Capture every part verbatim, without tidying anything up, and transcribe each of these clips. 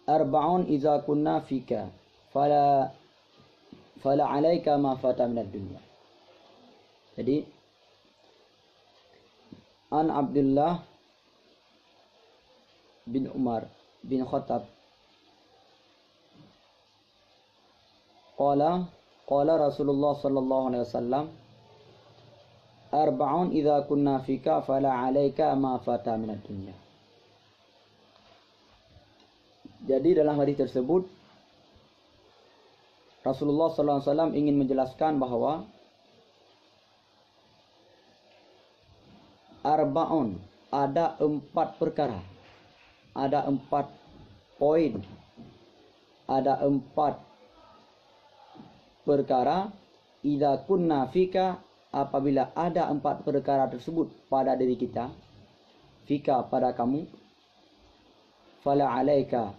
"Arba'un idza kunna fika, fala, fala 'alaika ma fata minad dunya." Jadi, an Abdullah bin Umar bin Khattab, qala, qala Rasulullah sallallahu alaihi wasallam, "Arba'un idza kunna fika, fala 'alaika ma fata minad dunya." Jadi, dalam hadis tersebut, Rasulullah sallallahu alaihi wasallam ingin menjelaskan bahwa arbaun, ada empat perkara, ada empat poin, ada empat perkara, idza kunna fika, apabila ada empat perkara tersebut pada diri kita, fika, pada kamu, fala 'alaika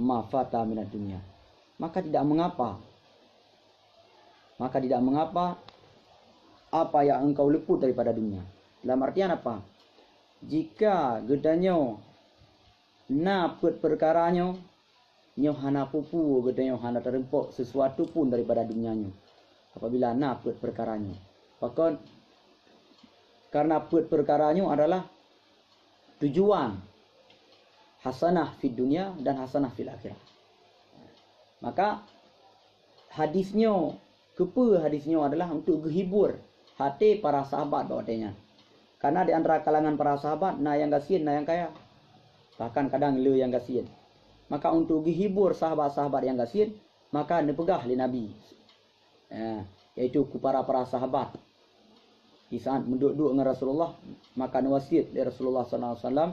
ma fata minad dunya, maka tidak mengapa, maka tidak mengapa apa yang engkau luput daripada dunia. Dalam artian apa? Jika geutanyoe na peuet peukara nyoe, nyoe hana peue-peue geutanyoe hana teurumpok sesuatu pun daripada dunia nyoe. Apabila na peuet peukara nyoe, pakon? Karena peuet peukara nyoe adalah tujuan hasanah fid dunya dan hasanah fil akhirah. Maka hadis nyoe, keupeue hadis nyoe adalah untuk geuhibur até para sahabat bak watée nyan. Karena di antara kalangan para sahabat na nyang gasien, na nyang kaya. Bahkan kadang le nyang gasien. Maka untuk geuhibur sahabat-sahabat nyang gasien, maka neupeugah lé Nabi, eh, yaitu keu para-para sahabat. Di saat meuduek-duek ngon Rasulullah, maka neuwasiet lé Rasulullah sallallahu alaihi wasallam,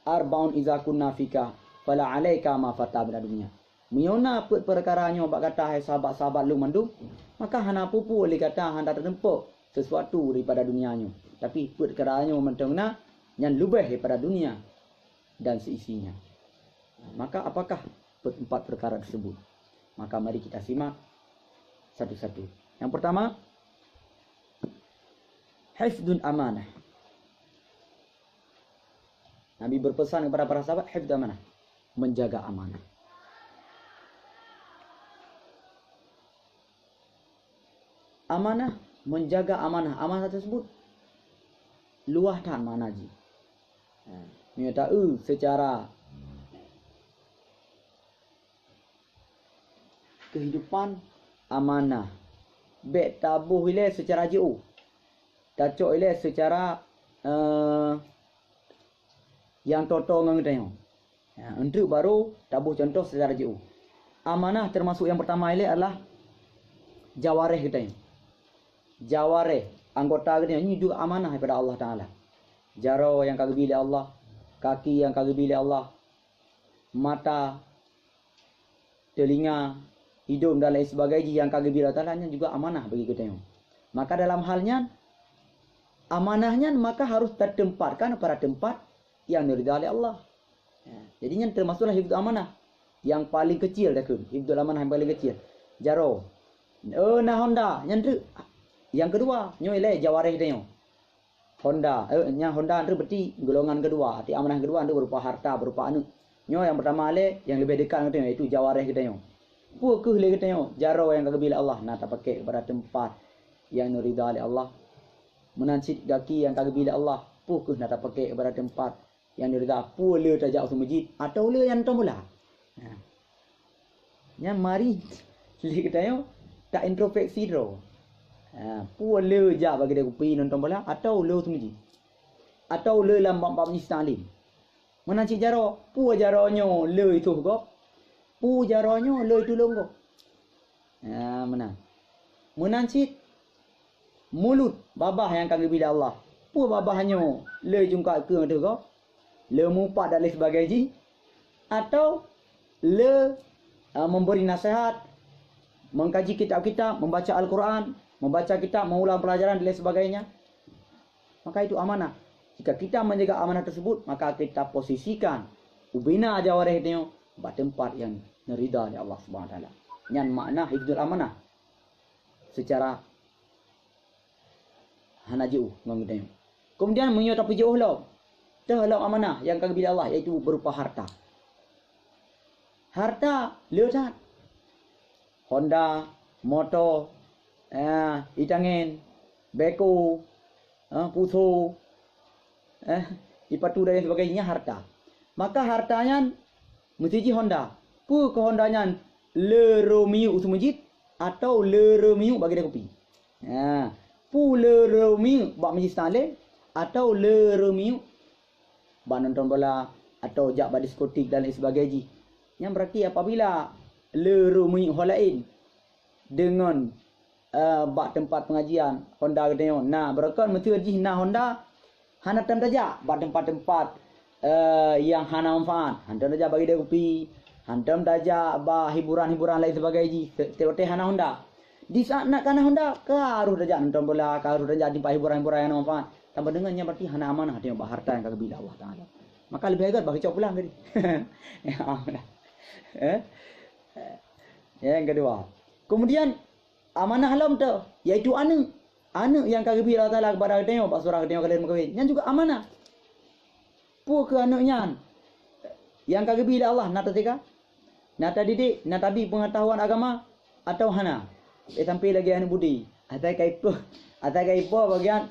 "Arbaun idza kunna fika, fala 'alaika ma fata minad dunya." Meunyoe na peuet peukara nyoe bak gata, hai sahabat-sahabat lôn mandum, maka hana peue-peue lé gata hana teurumpok sesuatu daripada dunia nyoe. Tapi peuet peukara nyoe mantong na, nyan leubeh daripada dunia dan seisinya. Maka apakah empat perkara tersebut? Maka mari kita simak satu-satu. Yang pertama, hifdzul amanah. Nabi berpesan kepada para sahabat, hifdzul amanah, menjaga amanah. Amanah, menjaga amanah. Amanah tersebut luwah that makna jih. Ha, meunyoe taeu secara kehidupan, amanah, bék taboh ilée secara jiôh, tacok ilée secara, eh, nyang toe-toe ngon geutanyoe. Ya, eunteuk baru taboh cuntoh secara jiôh. Amanah termasuk nyang pertama ilée adalah jawareh geutanyoe. Jawareh, anggota geutanyoe, nyoe juga amanah daripada Allah Taala. Jaroe nyang ka geubi lé Allah, kaki nyang ka geubi lé Allah, mata, teulinga, idong dan lain sebagainya nyang ka geubi Allah Taala, nyan juga amanah bagi geutanyoe. Maka dalam hal nyan, amanah nyan maka harus tateumpatkan pada teumpat nyang neuridha lé Allah. Ya, jadi nyan teumasuklah hifdzul amanah nyang paleng keucil takheun, hifdzul amanah nyang paleng keucil. Jaroe, eh, na honda, nyan teuk. Nyang keudua, nyoe ilée jawareh geutanyoe. Honda, eh, nyang honda nyan beuti golongan keudua, arti amanah keudua nyan berupa harta, berupa aneuëk. Nyoe nyang pertama ilée, nyang leubeh dekat ngon geutanyoe, yaitu jawareh geutanyoe. Peue kheueh lé geutanyoe, jaroe nyang ka geubi lé Allah na tapakék pada teumpat nyang neuridha lé Allah. Meunan cit gaki nyang ka geubi lé Allah, peue kheueh na tapakék pada teumpat nyang neuridha, peue le tajak u meuseujid atawa le nyang nonton bola. Ha. Nyan mari lé geutanyoe ta introspeksi droe. Ha, peue le jak bak keudée kupi nonton bola atawa le u meuseujid? Atawa le lam bak-bak majlis taklim? Meunan cit jaroe, peue jaroe nyoe le itôh gob? Peue jaroe nyoe le itulông gob? Ha, meunan. Meunan cit mulut, babah nyang ka geubi lé Allah. Peue babah nyoe le jungkat keu ateueh gob? Le mupat dan lain sebagainya jih? Atawa le, ah, memberi nasihat, mengkaji kitab-kitab, membaca Al-Quran, membaca kitab, mengulang pelajaran dan lain sebagainya? Maka itu amanah. Jika kita menjaga amanah tersebut, maka kita posisikan ubena jawareh nyoe bak teumpat nyang neuridha lé Allah Subhanahu Wa Taala. Nyan makna hifdzul amanah secara hana jiôh ngon geutanyoe. Kemudian meunyoe tapeujiôh lom, teuh lom amanah nyang ka geubi lé Allah, yaitu berupa harta. Harta le that. Honda, moto, eh, itangen, beko, eh, puso, eh, ipatu dan lain sebagainya, harta. Maka harta nyan meusti jih honda. Peue keu honda nyan? Le reumiyuek u meuseujid atau le reumiyuek bak keude kupi. Ha, peue le reumiyuek bak majlis taklim atau le reumiyuek bak nonton bola atau jak bak diskotik dan lain sebagainya jih. Nyan berarti apabila le reumiyuek ho laén deungon, eh, bak teumpat pengajian, honda geutanyoe na, beureukan meuteue jih na honda, hana tom tajak bak teumpat-teumpat, eh, nyang hana manfaat. Hantom tajak bak keude kupi, hantom tajak bak hiburan-hiburan lain sebagainya jih, se-, setiap watèe hana honda. Di saat na kana honda, ka harôh tajak nonton bola, ka harôh tajak di tempat hiburan-hiburan nyang hana manfaat. Tambah deungon nyan berarti hana amanah tanyoe bak harta nyang ka geubri lé Allah Taala. Maka leubeh göt bak geucok pulang tadi. Ya, amanah. Eh? Nyang keudua. Kemudian, amanah lom teuh, yaitu aneuk. Aneuk nyang ka geubri Allah Taala keupada geutanyoe bak syedara geutanyoe ka lheueh meukawen, nyan juga amanah. Peue keu aneuk nyan nyang ka geubri lé Allah, na tateuka? Na tadidik, na tabi peungeutahuan agama, atawa hana? Eh, sampai lagèe aneuk budi, asai ka ipoh, asai ka ipoh bagian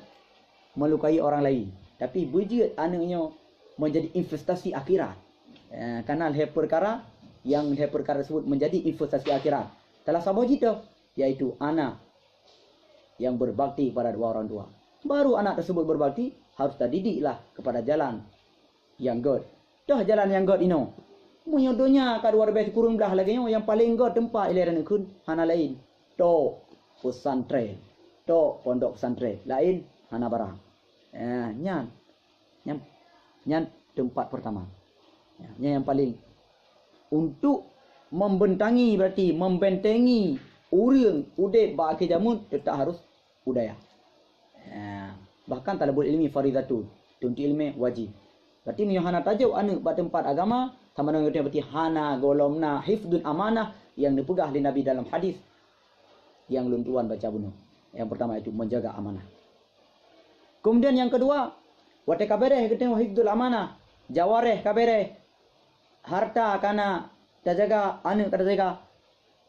melukai orang lain. Tapi beujeuet aneuk nyoe menjadi investasi akhirat. Eh, karena lhèe peukara, nyang lhèe peukara tersebut menjadi investasi akhirat. Salah saboh jih teuh, yaitu anak yang berbakti kepada dua orang tua. Baru anak tersebut berbakti, harus tadidiklah kepada jalan nyang göt. Toh jalan nyang göt inoe. Meunyoe donya ka dua ribèe sikureueng blah lagèe nyoe, nyang paleng göt teumpat ilèe dan kheun hana laén. Tok pesantren. Tok pondok pesantren. Laén hana barang. Eh, nyan. Nyan, nyan teumpat pertama. Ya, nyan nyang paleng. Untuk membentangi, berarti membentengi ureueng udép bak akhé jameun, teutap harus u dayah. Ya, bahkan thalabul ilmi faridatun, tuntut ilmu wajib. Berarti meunyoe hana tajok aneuk bak teumpat agama, sama deungon berarti hana gohlom na hifdul amanah nyang neupeugah lé Nabi dalam hadis nyang lôn tuan baca bunoe. Nyang pertama itu menjaga amanah. Kemudian nyang keudua, watèe ka bèrèh geutanyoe hifdul amanah, jawareh ka bèrèh, harta ka na tajaga, aneuk ka tajaga.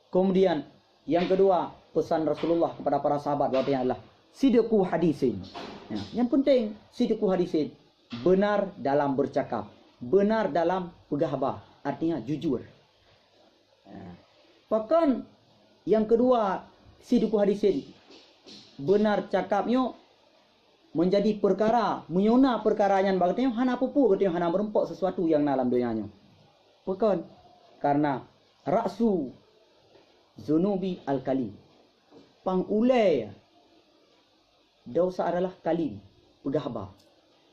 Kemudian nyang keudua, pesan Rasulullah kepada para sahabat watèe nyan adalah sidqu hadisin. Ya, nyang penting sidqu hadisin, benar dalam bercakap, benar dalam peugah haba, artinya jujur. Ha. Pakon nyang keudua, sidqu hadisin, benar cakap nyoe menjadi peukara, meunyoe na peukara nyan bak geutanyoe hana peue-peue, geutanyoe hana meurumpok sesuatu nyang na lam donya nyoe. Pakon? Karena ra'su zunubi al-kalim. Pang ulèe desya adalah kalim, peugah haba.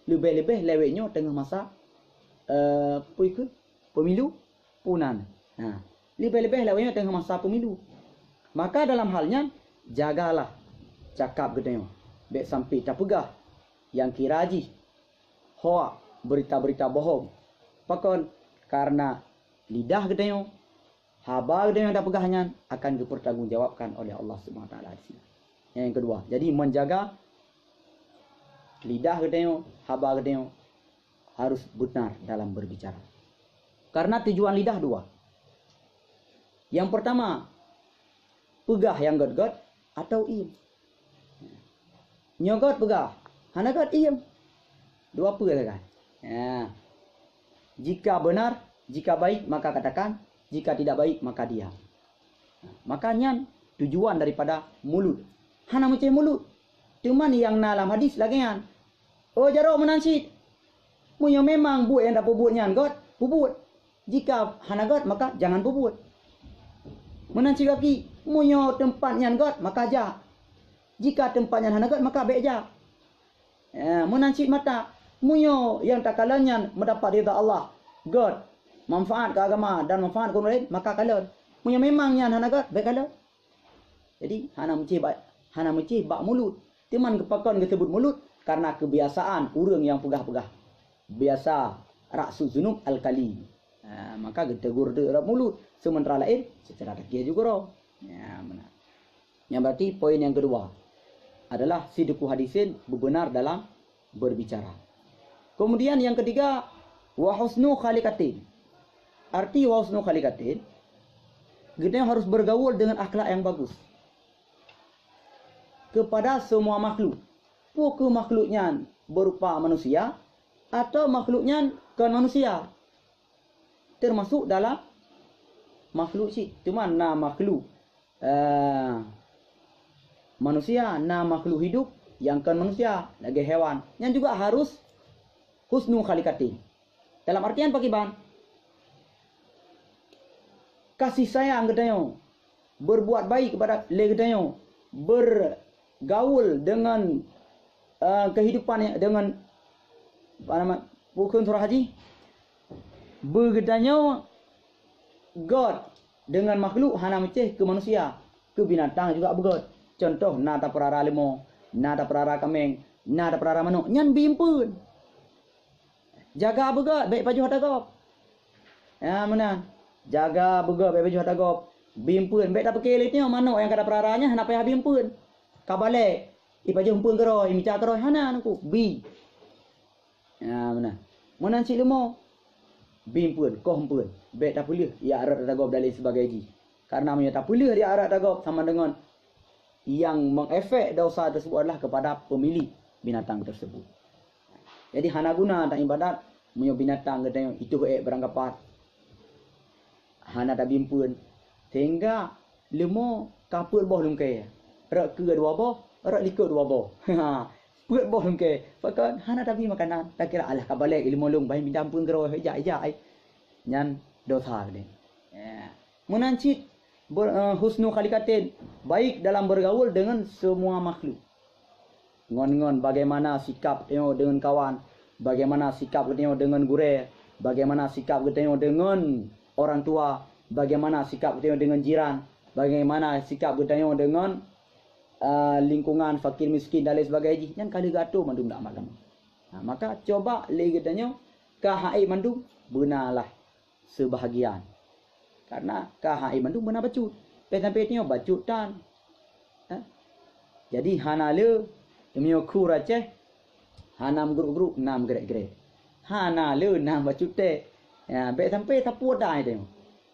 Leubeh-leubeh lawét nyoe teungoh masa, eh, peue keuh? Pemilu, punan. Ha, leubeh-leubeh lawét nyoe teungoh masa pemilu. Maka dalam hal nyan, jagalah cakap geutanyoe. Bèk sampai tapeugah nyang kira jih hoak, berita-berita bohong. Pakon? Karena lidah geutanyoe, haba geutanyoe nyang tapeugah nyan akan geupeurtanggungjawabkan oleh Allah Subhanahu Wa Taala di sinan. Nyang keudua, jadi menjaga lidah geutanyoe, haba geutanyoe harus benar dalam berbicara. Karena tujuan lidah dua. Nyang pertama, peugah nyang göt-göt atau iem. Nyoe göt peugah, hana göt iem. Dua peue sagai. Ya. Jika benar, jika baik, maka katakan, jika tidak baik, maka diam. Maka nyan tujuan daripada mulut. Hana meucéh mulut. Teuma nyang na lam hadis lagèe nyan. Oh, jaroe meunan cit. Meunyoe memang buet nyang tapeubuet nyan göt, peubuet. Jika hana göt, maka jangan peubuet. Meunan cit gaki, meunyoe teumpat nyan göt, maka jak. Jika teumpat nyan hana göt, maka bèk jak. Ya, meunan cit mata, meunyoe nyang takalon nyan meudapat ridha Allah, göt, manfaat keu agama dan manfaat keu ureueng laén, maka kalon. Meunyoe memang nyan hana göt, bèk kalon. Jadi, hana meucéh bak, hana meucéh bak mulut. Teuma pakon geuseubut mulut? Karena kebiasaan ureueng nyang peugah-peugah. Biasa ra'su zunub al-kalim. Ha, maka geutegur deuh rot mulut, sementara laén secara lahé jih keudroe. Ya, meunan. Nyang berarti poin nyang keudua adalah sidqu hadisin, bebenar dalam berbicara. Kemudian yang ketiga, wa husnu khaliqatin. Arti wa husnu khaliqatin, geutanyoe harus bergaul dengan akhlak yang bagus kepada semua makhluk. Peu kheueh makhluk nyan berupa manusia atau makhluk nyan kon manusia? Termasuk dalam makhluk cit. Cuma na makhluk, eh, manusia, na makhluk hidup nyang kon manusia, lagée hewan. Nyan juga harus husnu khaliqatin. Dalam artian pakriban? Kasih sayang geutanyoe, berbuat baik kepada lé geutanyoe, bergaul dengan, eh, kehidupan yang, dengan, apa nama, bukon surah haji, beugeutanyoe göt dengan makhluk hana meucéh keu manusia, keu binatang juga beugöt. Contoh, na tapeurara leumo, na tapeurara kaméng, na tapeurara manok, nyan bi eumpeuen. Jaga beugöt, bék pajoh ata gob. Ya, meunan. Jaga beugöt, bék pajoh ata gob. Bi eumpeuen, bék tapike lé nyoe manok nyang ka tapeurara nyan hana payah bi eumpeuen. Ka balek, ipajoh eumpeuen keudroe, imica keudroe, hana nangku, bi. Ya, meunan. Meunan cit leumo. Bi eumpeuen, koh eumpeuen. Bék tapeuleueh jak rot ata gob dan lain sebagai jih. Karena meunyoe tapeuleueh jak rot ata gob sama dengan yang mengefek dosa tersebut adalah kepada pemilik binatang tersebut. Jadi hana guna taibadat meunyoe binatang geutanyoe itoh ék barangkapat. Hana tabi eumpeuen. Sehingga leumo ka peuet boh lungkée. Rot keue dua boh, rot likot dua boh. Peuet boh lungkée. Pakon hana tabi makanan. Takira alah ka balek leumo lôn, bah mita eumpeuen keudroe, ijak, ijak ai. Nyan dosa geude. Ya. Meunan cit ber-, eh, husnu khaliqatin, baik dalam bergaul dengan semua makhluk. Ngon-ngon bagaimana sikap geutanyoe deungon kawan, bagaimana sikap geutanyoe deungon gurée, bagaimana sikap geutanyoe deungon orang tua, bagaimana sikap geutanyoe deungon jiran, bagaimana sikap geutanyoe deungon, eh, lingkungan fakir miskin dan lain sebagainya jih, nyan ka lheueh geuatur mandum lam agama. Nah, maka coba lé geutanyoe ka hai mandum beunalah sebahagian. Karena ka hai mandum beuna bacut. Peh sampai nyoe bacut tan. Eh? Jadi hana le meunyoe khu Aceh hana meugruk-gruk, na meugrek-grek. Hana le na bacut tek. Ya, bék sampai tapue dai teuh.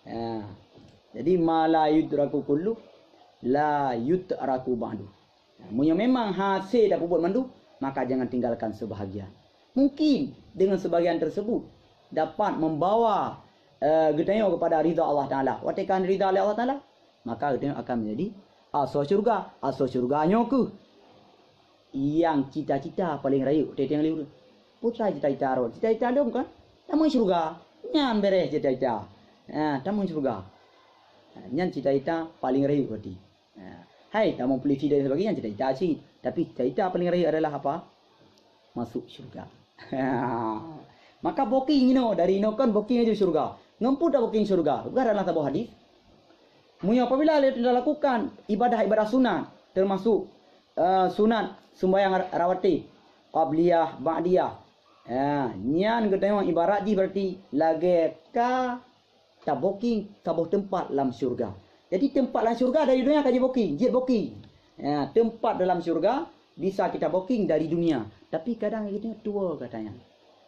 Ya. Jadi ma la yudraku kullu, la yutraku ba'du. Meunyoe memang hase tapeubuet mandum, maka jangan tinggalkan sebahagian. Mungkin dengan sebahagian tersebut dapat membawa, eh, geutanyoe kepada ridha Allah Taala. Watée ka ridha lé Allah Taala, maka geutanyoe akan menjadi asoe syurga. Asoe syurga nyoe kheueh nyang cita-cita paleng rayeuk teuh nyang lé ureuëng. Peue cita-cita droe? Cita-cita lom kan? Tamong syurga. Nyan bereh cita-cita. Ha, tamong syurga. Ha, nyan cita-cita paleng rayeuk berarti. Ha, hai, tamong polisi dan sebagainya, cita-cita cit. Tapi cita-cita paleng rayeuk adalah apa? Masuk syurga. Maka booking inoe, dari inoe kan booking aju syurga. Ngon peue tabooking syurga? Bukan dalam saboh hadis. Meunyoe apabila lé teuka lakukan ibadah-ibadah sunat, termasuk, eh, sunat sumbayang ra-, rawatib, qabliyah, ba'diyah. Ya, nyan geutanyoe ibarat jih berarti lagée ka tabooking saboh teumpat lam syurga. Jadi teumpat lam syurga dari dunia ka jibooking, jeuet booking. Ya, teumpat dalam syurga bisa kita booking dari dunia. Tapi kadang itu tua katanya.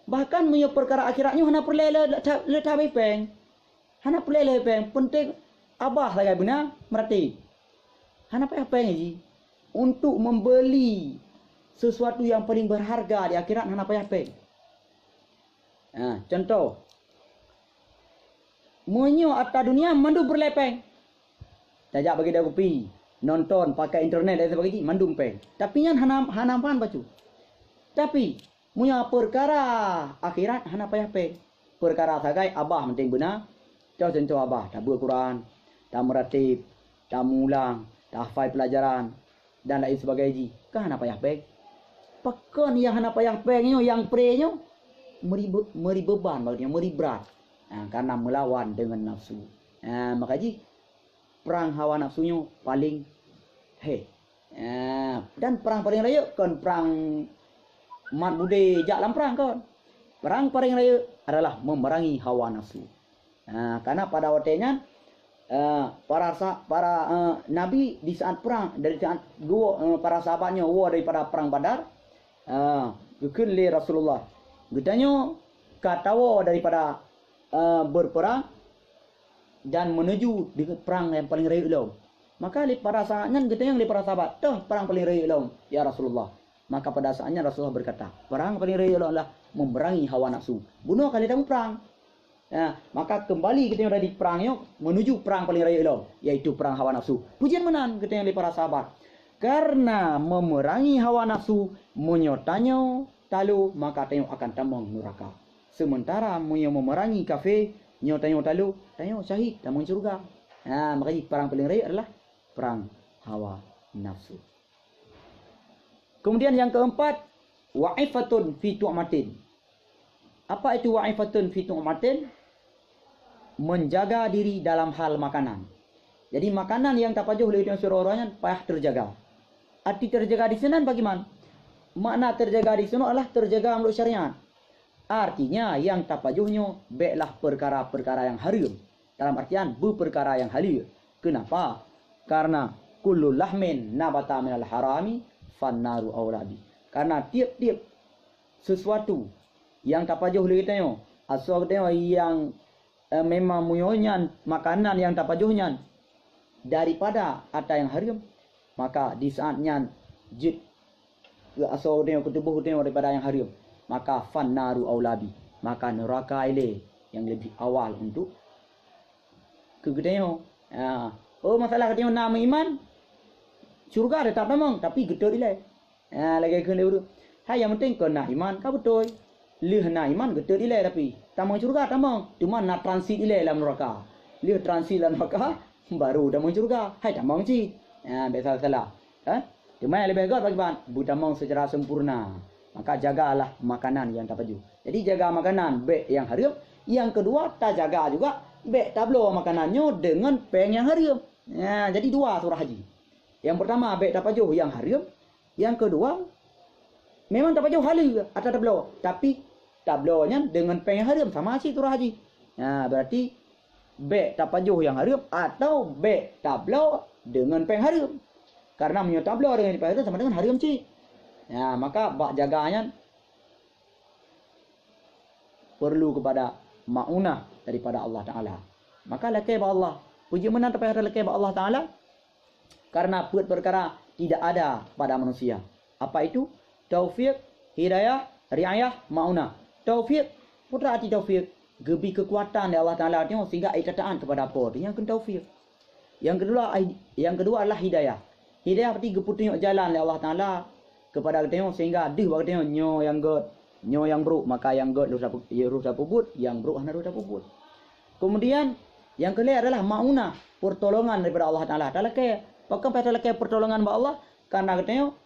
Bahkan meunyoe peukara akhirat nyoe hana peureulée le, le, le, le tabi péng. Hana peureulée le péng, penting abah sagai beuna meuratéb. Hana payah péng jih. Untuk membeli sesuatu yang paling berharga di akhirat hana payah péng. Ha, contoh, meunyoe ata dunia mandum peureulée péng. Tajak bagi dak kupi, nonton, pakai internet dan sebagainya, mandum péng. Tapi nyan hana, hana manfaat bacut. Tapi meunyoe peukara akhirat hana payah péng. Peukara sagai abah penting beuna. Contoh-contoh abah, tabeuet Quran, tameuratéb, tamulang, tahafai pelajaran, dan lain sebagainya jih, kan hana payah péng. Pakon nyang hana payah péng nyoe, nyang pre nyoe meuri be-, meuri beban bagi nyoe, meuri brat. Ha, karena melawan dengan nafsu. Ha, maka jih perang hawa nafsu nyoe paling he. Ha, dan perang paling rayeuk kon perang mat budé jak lam perang kon. Perang paling rayeuk adalah memerangi hawa nafsu. Ha, karena pada watée nyan, eh, para sa-, para, eh, nabi di saat perang, dari saat dua, eh, para sahabat nyoe woe daripada perang Badar, eh, geukheun lé Rasulullah, "Geutanyoe ka tawoe daripada, eh, berperang, dan menuju di perang yang paling rayeuk lom. Maka lé pada saat nyan geutanyong lé para sahabat, "Toh perang paling rayeuk lom, ya Rasulullah?" Maka pada saat nyan Rasulullah berkata, "Perang paling rayeuk lom adalah memerangi hawa nafsu." Bunoe ka lheueh tamuprang. Ya, maka kembali geutanyong dari perang nyoe menuju perang paling rayeuk lom, yaitu perang hawa nafsu. Pujian meunan geutanyong lé para sahabat. Karena memerangi hawa nafsu, meunyoe tanyoe talo, maka tanyoe akan tamong nuraka. Sementara meunyoe memerangi kafé, nyoe tanyoe talo, tanyoe syahid, tamong syurga. Ha, maka jih perang paling rayeuk adalah perang hawa nafsu. Kemudian yang keempat, wa'ifatun fi tu'matin. Apa itu wa'ifatun fi tu'matin? Menjaga diri dalam hal makanan. Jadi makanan yang tapajoh lé tanyoe sidroe-droe nyan payah terjaga. Arti terjaga di sinan bagaimana? Makna terjaga di sinan adalah terjaga menurut syariat. Artinya yang tapajoh nyoe béklah perkara-perkara yang haram. Dalam artian beupeukara nyang haleue. Keunapa? Karena kullu lahmin nabata minal harami fannaru aula bih. Karena tiep-tiep sesuatu nyang tapajoh lé geutanyoe, asoe geutanyoe nyang, eh, memang meunyoe nyan makanan nyang tapajoh nyan daripada ata nyang hareuem, maka di saat nyan jeuet keu asoe geutanyoe, keu tuboh geutanyoe daripada nyang hareuem, maka fannaru aula bih, maka neuraka ilée nyang leubeh awal untuk keu geutanyoe. Ha. Oh, masalah geutanyoe na meuiman, syeuruga teutap tamong, tapi geutot ilée. Ha, lagée kheun lé ureuëng, hai nyang penting kon na iman ka beutôi. Lheueh na iman geutot ilée tapi tamong syeuruga tamong, teuma na transit ilée lam neuraka. Lheueh transit lam neuraka baru tamong syeuruga. Hai tamong cit. Ha, bék salah-salah. Ha? Teuma nyang leubeh gét bagi ban beutamong seucara sempurna. Maka jagalah makanan nyang tapajoh. Jadi jaga makanan bék nyang hareuem. Nyang keudua tajaga juga bék tabloe makanan nyoe deungon péng nyang hareuem. Ha, jadi dua surah haji. Nyang peurtama bék tapajoh nyang hareuem, nyang keudua memang tapajoh haleue ata tabloe, tapi tabloe nyan deungon péng nyang hareuem sama cit surah haji. Ha, berarti bék tapajoh nyang hareuem atau bék tabloe deungon péng hareuem. Karena meunyoe tabloe deungon péng hareuem sama dengan hareuem cit. Ha, maka bak jaga nyan perlu kepada maunah daripada Allah Taala. Maka lakée bak Allah. Puji meunan tapayah lakée bak Allah Taala. Karena peuet perkara tidak ada pada manusia. Apa itu? Taufik, hidayah, riayah, maunah. Taufik, peue arti taufik? Geubri keukuatan lé Allah Taala nyoe sehingga ia taat kepada Po teuh. Nyang kheun taufik. Yang kedua, yang kedua adalah hidayah. Hidayah berarti geupeutunyok jalan lé Allah Taala kepada geutanyoe sehingga deuh bak geutanyoe nyoe nyang gét, nyoe nyang brok, maka nyang gét lheueh tapeubuet, nyang brok hana lheueh tapeubuet. Kemudian yang keulhée adalah maunah, pertolongan daripada Allah Taala. Talakée, pakon payah talakée pertolongan bak Allah? Karena geutanyoe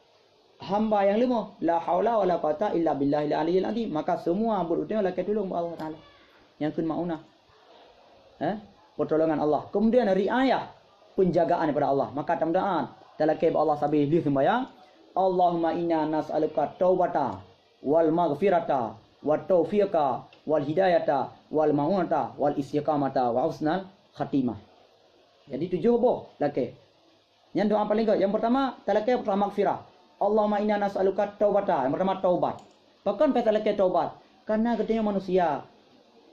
hamba nyang leumoh, la haula wala quwata illa billahil aliyyil azim. Maka semua buet geutanyoe lakée tulông bak Allah Taala. Nyang kheun maunah. Eh? Pertolongan Allah. Kemudian riayah, penjagaan daripada Allah. Maka tamudahan talakée bak Allah sabe lheueh seumbahyang, Allahumma inna nas'aluka taubata wal maghfirata wat taufiqa wal hidayata wal maunata wal istiqamata wa husnal khatimah. Jadi tujoh boh lakée. Nyan doa paléng gét. Nyang peurtama, talakée peurtama maghfirah. Allahumma inna nas'aluka taubata. Nyang peurtama taubat. Pakon payah talakée taubat? Karena geutanyoe manusia.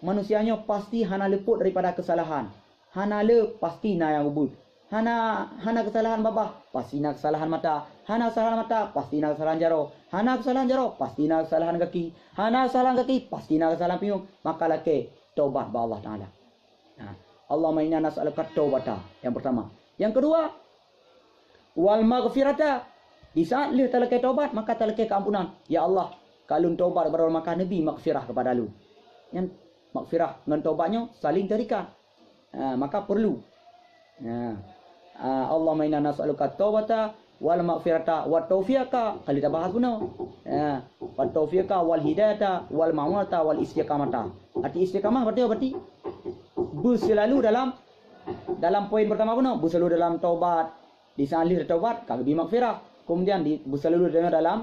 Manusia nyoe pasti hana leupot daripada keusalahan. Hana le pasti na nyang ubit. Hana, hana keusalahan babah, pasti na keusalahan mata. Hana keusalahan mata, pasti na keusalahan jaroe. Hana keusalahan jaroe, pasti na keusalahan gaki. Hana keusalahan gaki, pasti na keusalahan pinyueng. Maka lakée taubat bak Allah Taala. Nah, Allahumma inna nas'aluka taubata. Yang pertama. Yang kedua, wal maghfirata. Di saat lheueh talakée taubat, maka talakée keampunan. Ya Allah, ka lôn taubat baroe maka neubi maghfirah kepada lôn. Nyan maghfirah ngon taubat nyoe saling terikat. Ha, maka perlu. Ha. Ah, Allahumma inna nas'aluka taubata wal maghfirata wat taufiqa, kali tabahas bunoe. Ya, wat taufiqa wal hidayata wal maunata wal istiqamata. Arti istiqamah berarti apa? Berarti beuselalu dalam, dalam poin pertama bunoe, beuselalu dalam taubat. Di saat lheueh taubat, ka geubri maghfirah. Kemudian di, beuselalu dalam, dalam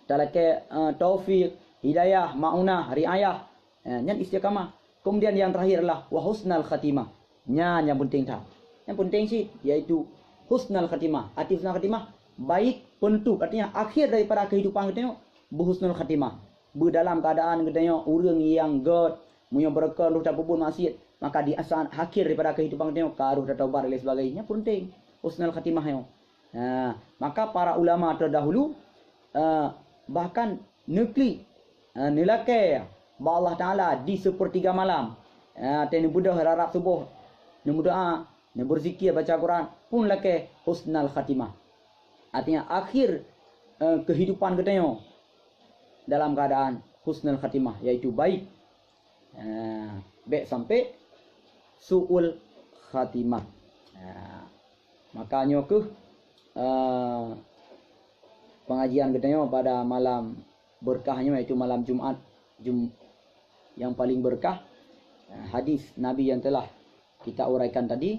talakée, eh, taufik, hidayah, maunah, riayah. Eh, nyan istiqamah. Kemudian yang terakhir adalah wa husnal khatimah. Nyan nyang penting that. Nyang penting cit yaitu husnal khatimah. Arti husnal khatimah, baik penutup, artinya akhir daripada kehidupan geutanyoe beuhusnul khatimah. Beudalam keadaan geutanyoe ureuëng nyang gét, meunyoe beureukan roh tapeubuet maksiat, Maka di saat akhir daripada kehidupan geutanyoe ka harôh tataubat dan lain sebagainya, penting husnul khatimah nyoe. Ha, maka para ulama terdahulu, eh, bahkan neuklik, eh, neulakée bak Allah Taala di sepertiga malam. Eh, watée neubeudôh rab-rab suboh, neumeudoá, neubeuzikir, baca Quran, pun lakée husnul khatimah. Artinya akhir, eh, kehidupan geutanyoe dalam keadaan husnul khatimah, yaitu baik. Eh, bék sampai su'ul khatimah. Eh, maka nyoe kheueh, eh, pengajian geutanyoe pada malam berkah nyoe, yaitu malam Jumat, Jum-, yang paling berkah. Eh, hadis Nabi yang telah kita uraikan tadi,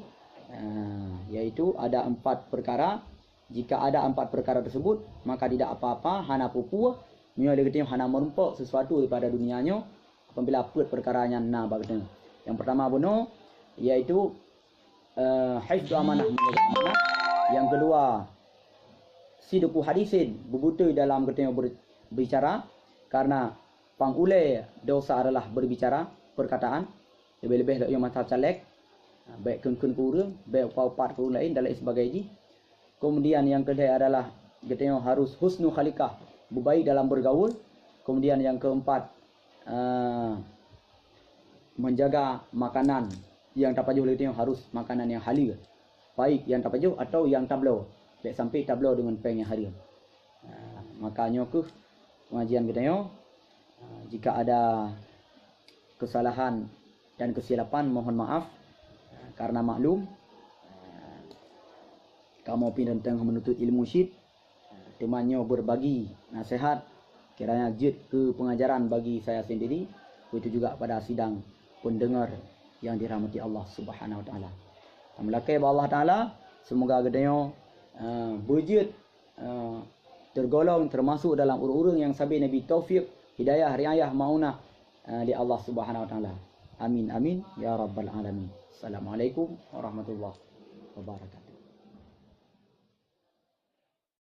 eh, yaitu ada empat perkara. Jika ada empat perkara tersebut, maka tidak apa-apa, hana peue-peue, meunyoe lé geutanyoe hana meurumpok sesuatu daripada dunia nyoe, apabila peuet perkara nyan na bak geutanyoe. Yang pertama bunoe, yaitu, eh, hifdzu amanah, menjaga amanah. Yang kedua, sidqu hadisin, beubeutôi dalam geutanyoe ber-, berbicara, karena pang ulée dosa adalah berbicara, perkataan, leubeh-leubeh lom masa caleg, bék kheun-kheun keu ureuëng, bék upat-upat keu ureuëng laén dan lain sebagainya jih. Kemudian yang kedua adalah geutanyoe harus husnul khaliqah, beubaik dalam bergaul. Kemudian yang keempat, eh, menjaga makanan yang tapajoh lé geutanyoe harus makanan yang halal, baik yang tapajoh atau yang tabloe, bék sampai tabloe deungon péng yang haram. Ah, maka nyoe kheueh pengajian geutanyoe. Ah, jika ada kesalahan dan kesilapan, mohon maaf. Ah, karena maklum, ah, kamoe pih reunteng menuntut ilmu cit. Teuma nyoe berbagi nasihat, kiranya jeuet keu pengajaran bagi saya sendiri, begitu juga pada sidang pendengar yang dirahmati Allah Subhanahu Wa Taala. Tameulakée bak Allah Taala, semoga geutanyoe, eh, beujeuet, eh, tergolong termasuk dalam ureuëng-ureuëng yang sabe neubri taufik, hidayah, riayah, maunah, eh, di Allah Subhanahu Wa Taala. Amin, amin, ya rabbal alamin. Assalamualaikum warahmatullahi wabarakatuh.